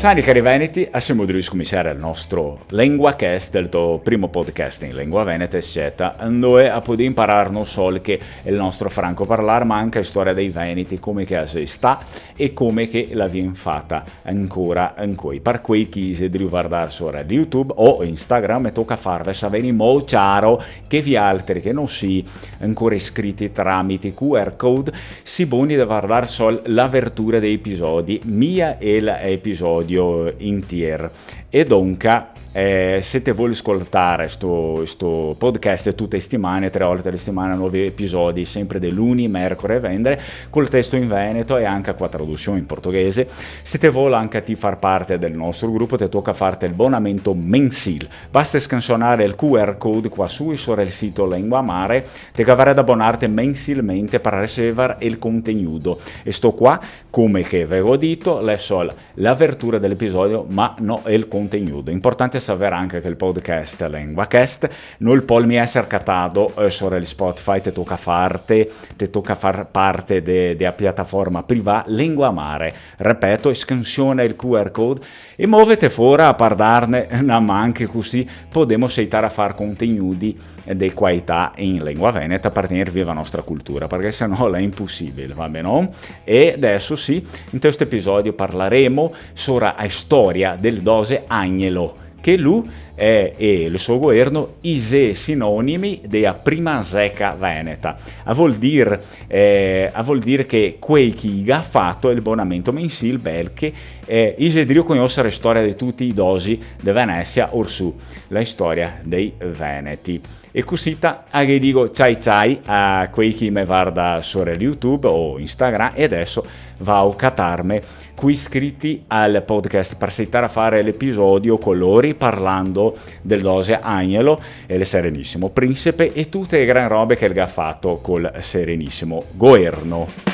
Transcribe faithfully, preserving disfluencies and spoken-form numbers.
Ciao, cari veneti, a semo drio scominsiar el nostro Lenguacast, el to primo podcast in lengua veneta, ecetera, ndove a podì imparar no sol che el nostro franco parlar, ma anca a storia dei veneti, come che a xe stà e come che la vien fata ancora ancoi. Par quei che i xe drio vardar sora YouTube o Instagram, me toca farve saver in modo ciaro che vialtri che no si ancora iscriti tramite Q R code, si boni de vardar sol l'avertura dei episodi, mia el episodio intier. E donca, eh, se te vol scoltar sto, sto podcast tute e stimane, tre volte a la stimana, novi episodi, sempre de luni, mercore e vendre, col testo in veneto e anca co a tradusion in portoghese. Se te vol anca ti far parte del nostro grupo, te toca farte el bonamento mensil. Basta scansionar el Q R code qua su e sora el sito Lengua Mare, te gavarè da bonarte mensilmente par ricevar el contegnudo. E sto qua, come che ve go dito, l'è sol l'avertura de l'episodio, ma no el contegnudo. Importante saver anca che el podcast Lenguacast no el pol mia eser catà, eh, sora el Spotify, te toca farte, te toca far parte de, de a piataforma privà Lengua Mare. Repeto, scansiona el Q R code e movete fora a par darne na man, che cusì podemo seitar a far contegnudi de qualità in lengua veneta par tegner viva a nostra cultura, parché se no l'è imposibil, va ben, no? E deso sì, inte sto episodio parlaremo sora a storia del doxe Agnelo, che lu e, e el so governo i xe sinonimi de a prima zeca veneta. A vol dir, eh, a vol dir che quei che i ga fato el bonamento mensil, bel che, eh, i xe drio cognoser a storia de tuti i doxi de Venesia, orsù, la storia dei veneti. E cusita, a ghe digo ciao ciao a quei che me varda sora YouTube o Instagram, e deso vao catarme coi iscriti al podcast par seitar a far l'episodio co lori, parlando del doxe Agnelo e el Serenisimo Prinsepe e tute le gran robe che el ga fato col Serenisimo Goerno.